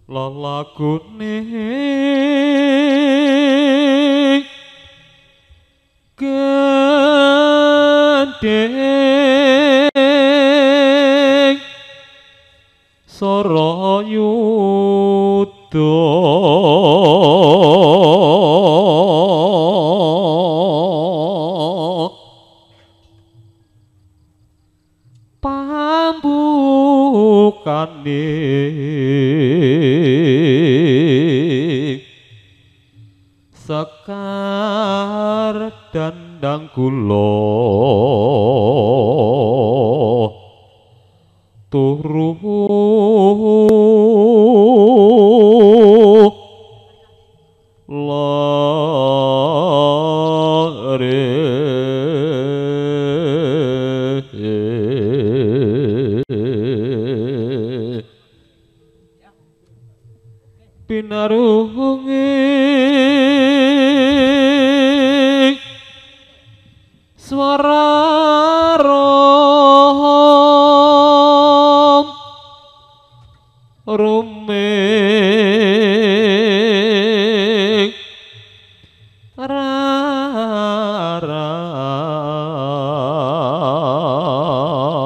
Lelagune gendheng Sarayuda pambukane sekar dandang kula turu lare pinarungi swara rom rumeng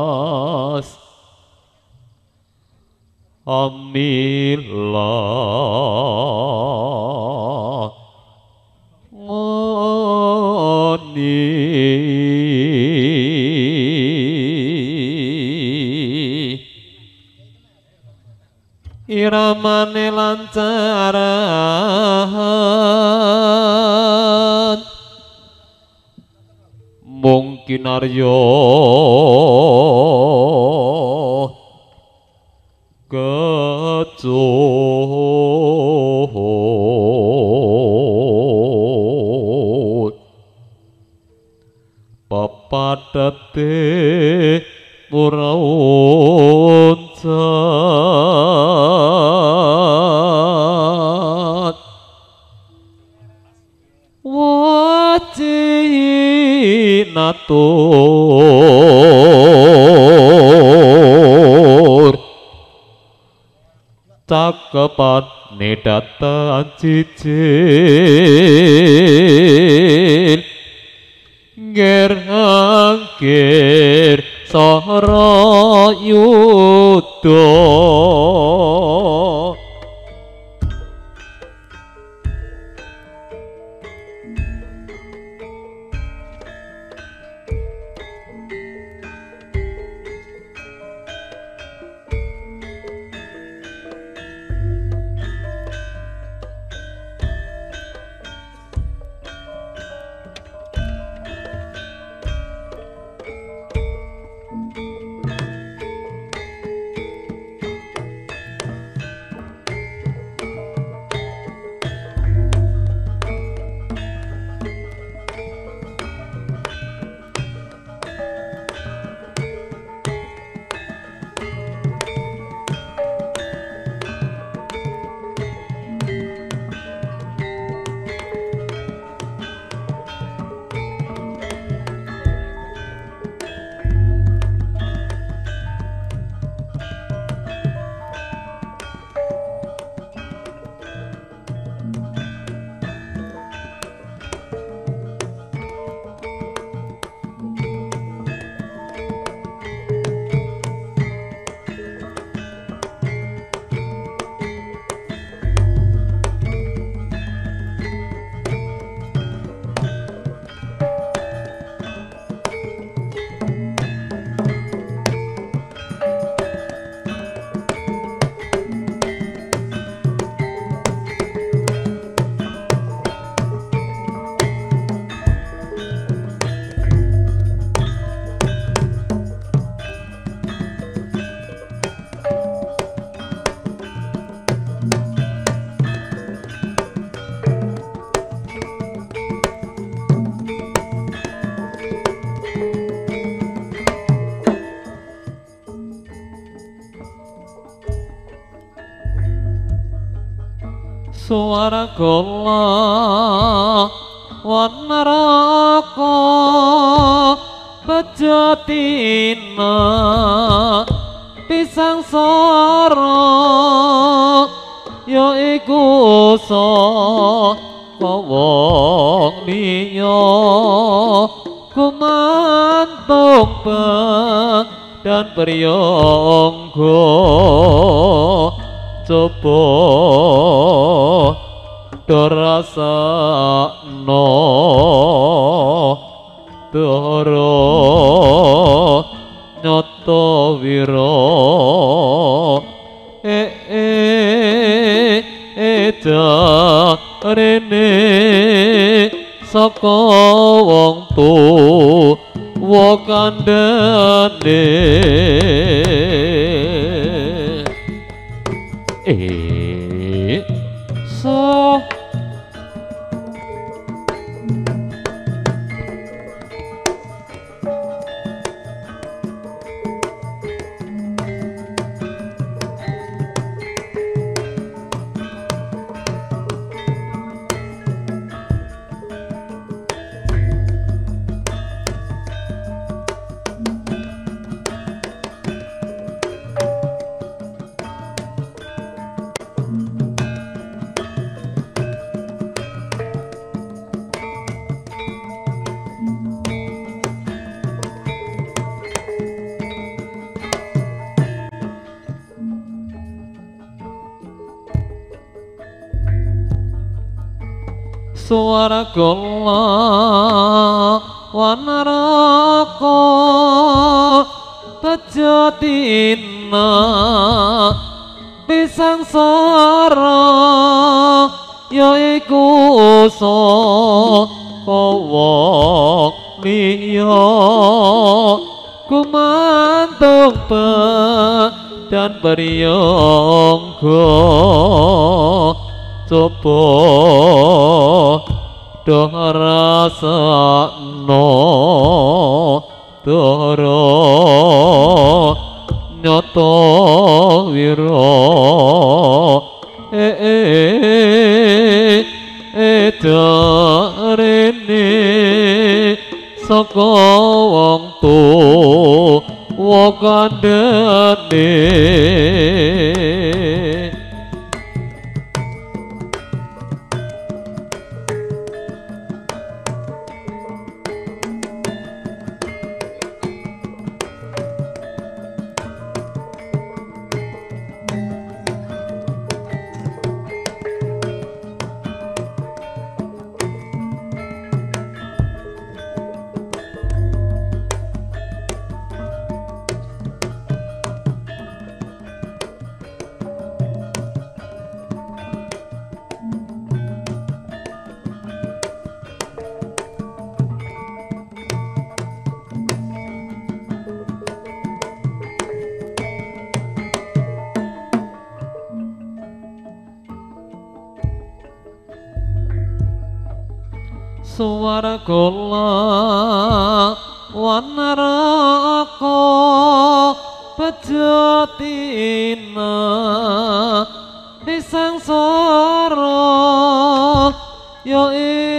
raras amila ngoni iramane lancaran mungkin arya kecut pepadate murauncat wajinatur cakepan nedatan cicil nger angkir Sarayuda. Suara gola wanaraka bejatina pisang soro ya iku saka wong liya gumantung dan priyangga coba do rasakno dara nyata wira jarene saka wong tuwa kandhane so swarga lan neraka bejatina pisangsara ya iku saka wong liya gumantung dan priyangga coba do rasakno dara nyata wira jarene saka wong tuwa kandhane. Swarga lan neraka bejatina pisangsara ya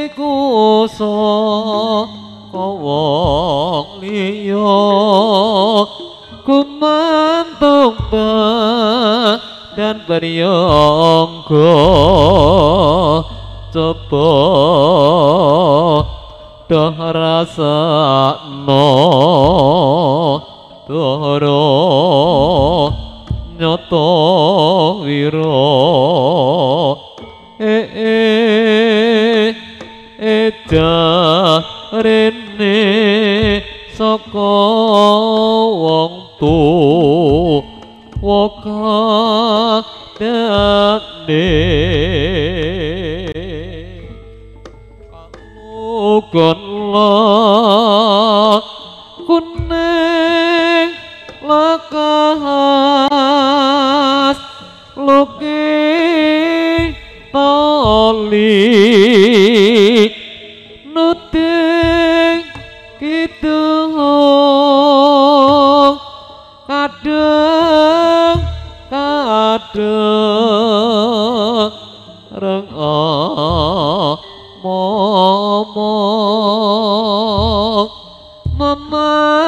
iku saka wong liya gumantung dan priyangga coba do rasakno dara nyata wira jarene saka wong tuwa kandhane kuning lekas luki toli nuting kidung kadang kadang reng momong memangun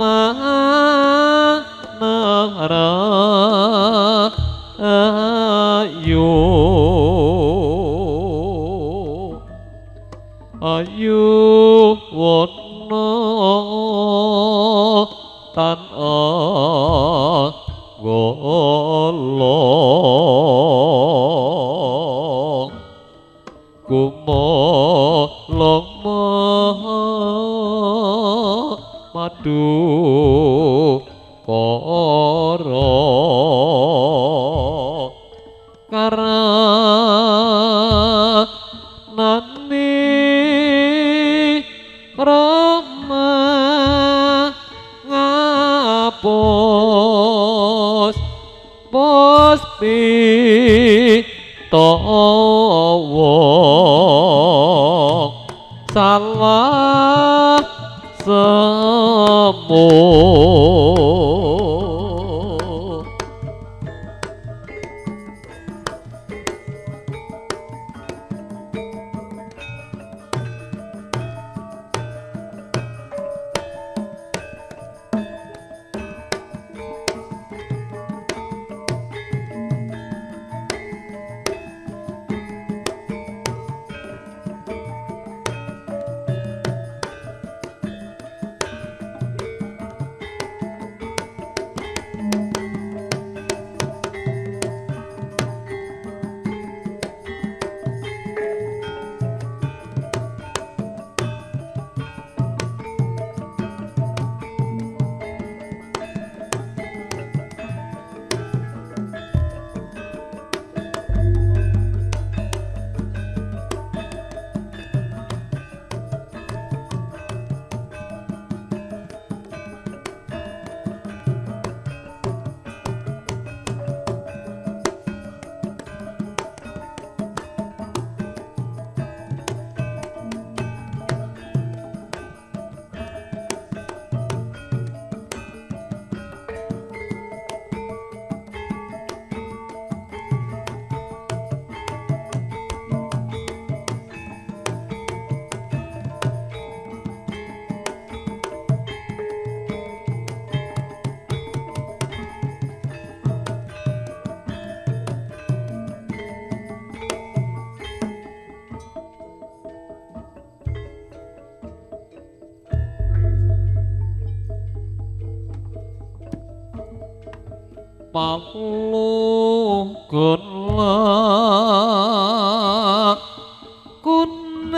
manara Karanane Rama ngapus puspitawa salah semu. Palugon kuning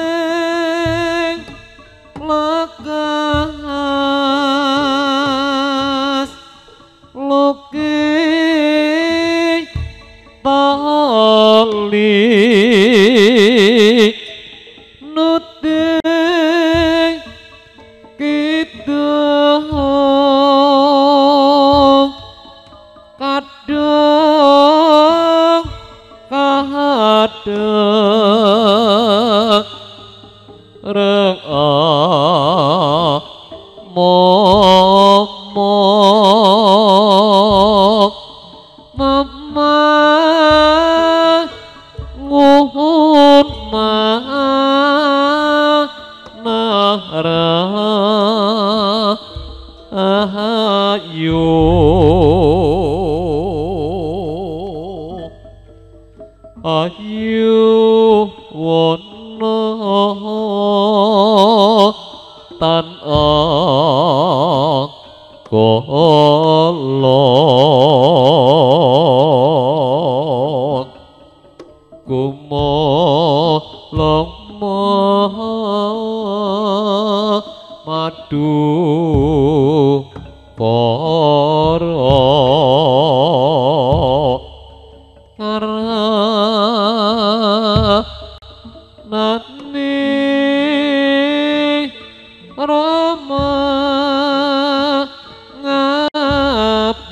lekas luki tali nuting kidung kadung kadung reng momo mama nguhun manarahayu ayu wono tan kolong kumolong madu koro karanane Rama ngapus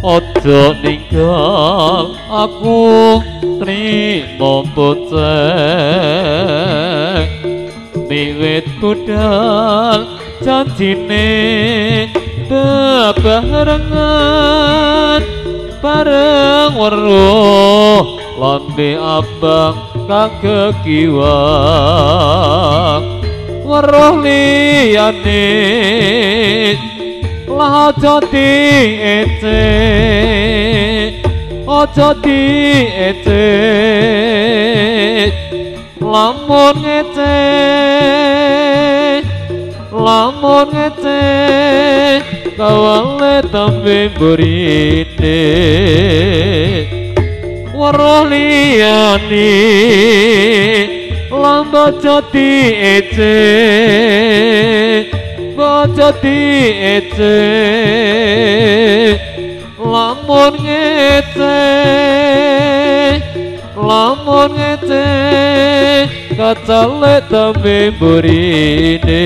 Aja ninggal aku trimo bonceng, miwit budal janjine bebarengan, bareng weruh lambe abang kang kekiwang. Weruh liyane lah aja diece, aja diece, lamun ngece, lamun ngece kawale tembe mburine. Weruh liyane lan aja diece, aja diece, lamun ngece, lamun ngece kacale tembe mburine.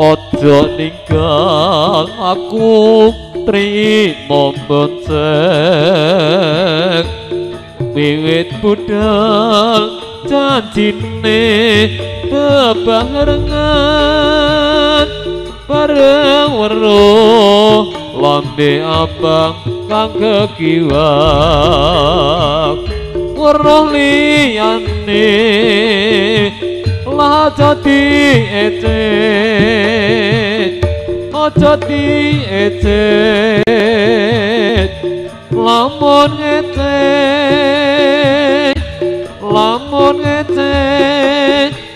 Aja ninggal aku trimo bonceng, wiwit budal janjine bebarengan, bareng weruh lambe abang kang kekiwak. Weruh liyane lah aja diece, aja diece, lamun ngece, lamun ngece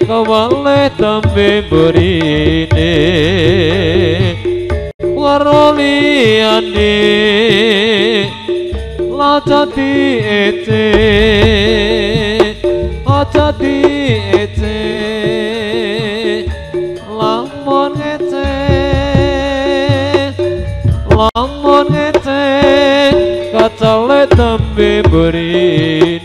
kawale tembe mburine. Weruh liyane lah aja diece, aja diece, lamun ngece, lamun ngece kacale tembe mburine.